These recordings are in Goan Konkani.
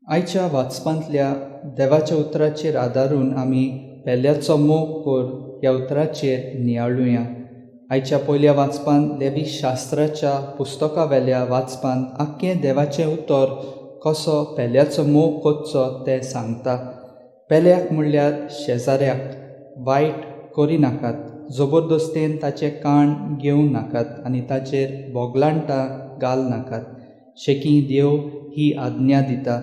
आयच्या वाचपांतल्या देवाच्या उतराचेर आदारून आमी पेल्याचो मोग कर ह्या उतराचेर नियाळुया. आयच्या पयल्या वाचपांत लेवी शास्त्राच्या पुस्तका वेल्या वाचपांत आख्खें देवाचें उतर कसो पेल्याचो मोग करचो तें सांगता. पेल्याक म्हणल्यार शेजाऱ्याक वायट करिनाकात, जबरदस्तेन ताचें काण घेवं नाकात आनी ताचेर बोगलांटां घाल नाकात. शेकी देव ही आज्ञा दिता,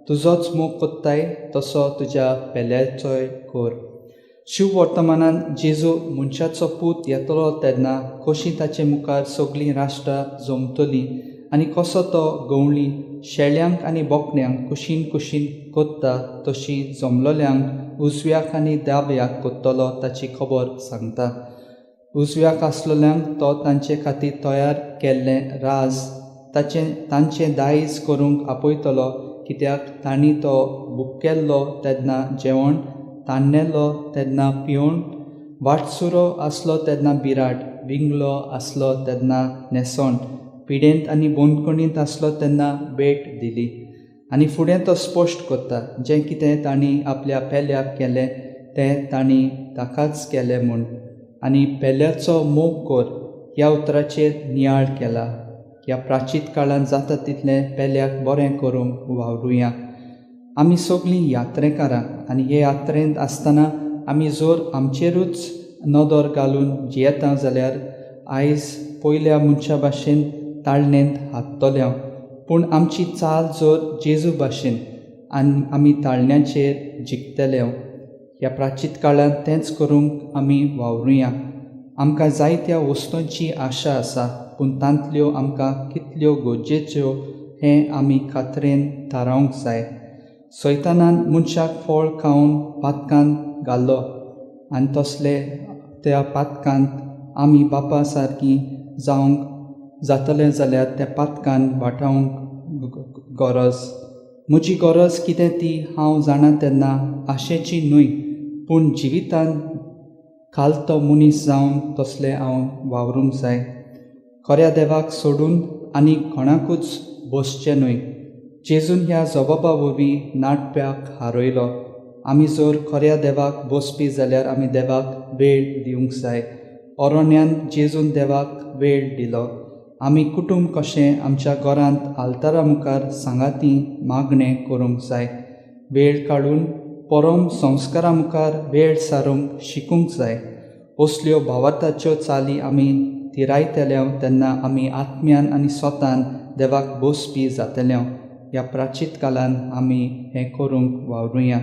तुजोच मोग कोत्ताय तसो तुज्या पेल्याचोय कर. शिववर्तमानान जेजू मनशाचो पूत येतलो तेन्ना कशी ताचे मुखार सगळीं राष्ट्रां जमतलीं आनी कसो तो गवळी शेळ्यांक आनी बोकड्यांक कुशीन कुशीन कोत्ता तशी जमलोल्यांक उजव्याक आनी दाव्याक कोत्तलो ताची खबर सांगता. उजव्याक आसलोल्यांक तो तांचे खातीर तयार केल्लें राज ताचें तांचें दायज करूंक आपयतलो, कित्याक तांणी तो भुकेल्लो तेन्ना जेवण, तान्नेलो तेन्ना पिवन, वाटसुरो आसलो तेन्ना बिराड, विंगलो आसलो तेन्ना न्हेसण, पिडेंत आनी बंदखणींत आसलो तेन्ना भेट दिली. आनी फुडें तो स्पश्ट करता, जें कितें तांणी आपल्या पेल्याक केलें तें तांणी ताकाच केलें म्हूण. आनी पेल्याचो मोग कर ह्या उतराचेर नियाळ केला. ह्या प्राचीत काळांत जाता तितलें पेल्याक बरें करूंक वावरुया. आमी सगळीं यात्रेकारां आनी हे यात्रेंत आसतना आमी जर आमचेरूच नदर घालून जियेता जाल्यार आयज पयल्या मनशा भाशेन ताळणेंत हाडटले हांव. पूण आमची चाल जर जेजू भाशेन आनी आमी ताळण्याचेर जिखतले. ह्या प्राचीत काळांत तेंच करूंक आमी वावरुया. आमकां जायत्या वस्तूंची आशा आसा, पूण तांतल्यो आमकां कितल्यो गरजेच्यो हें आमी खात्रेन थारावंक जाय. सैतानान मनशाक फळ खावन पातकांत घालो आनी तसले त्या पातकांत आमी बापा सारकी जावंक जातलें जाल्यार त्या पातकान वाटावंक गरज. म्हजी गरज कितें ती हांव जाणा तेन्ना आशेची न्हय, पूण जिवितांत खालतो मनीस जावन तसलें हांव वावरूंक जाय. खऱ्या देवाक सोडून आनी कोणाकूच बसचें न्हय. जेजून ह्या जबाबा वरवीं नाटप्याक हारयलो. आमी जर खऱ्या देवाक बसपी जाल्यार आमी देवाक वेळ दिवंक जाय. अरण्यान जेजून देवाक वेळ दिलो. आमी कुटूंब कशें आमच्या घरांत आल्तारा मुखार सांगाती मागणें करूंक जाय. वेळ काडून परम संस्कारा मुखार वेळ सारूंक शिकूंक जाय. असल्यो भावार्थाच्यो चाली आमी तिरायतले तेन्ना आमी आत्म्यान आनी स्वतान देवाक बसपी जातले. ह्या प्राचीत काळान आमी हें करूंक वावरुया.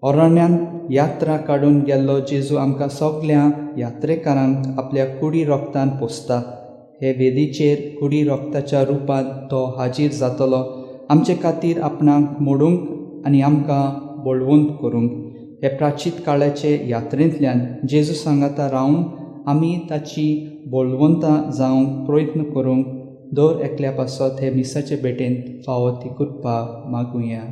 अरण्यांत यात्रा काडून गेल्लो जेजू आमकां सगल्या यात्रेकारांक आपल्या कुडी रोगतान पोसता. हे वेदीचेर कुडी रोगताच्या रुपान तो हाजीर जातलो आमचे खातीर आपणाक मोडूंक आनी आमकां बळवंत करूंक. हे प्राचीत काळाचे यात्रेंतल्यान जेजू सांगाता रावन आमी ताची बळवंतां जावंक प्रयत्न करूंक दर एकल्या पासत हे मिसाचे भेटेंत फावो ती कृपा मागुया.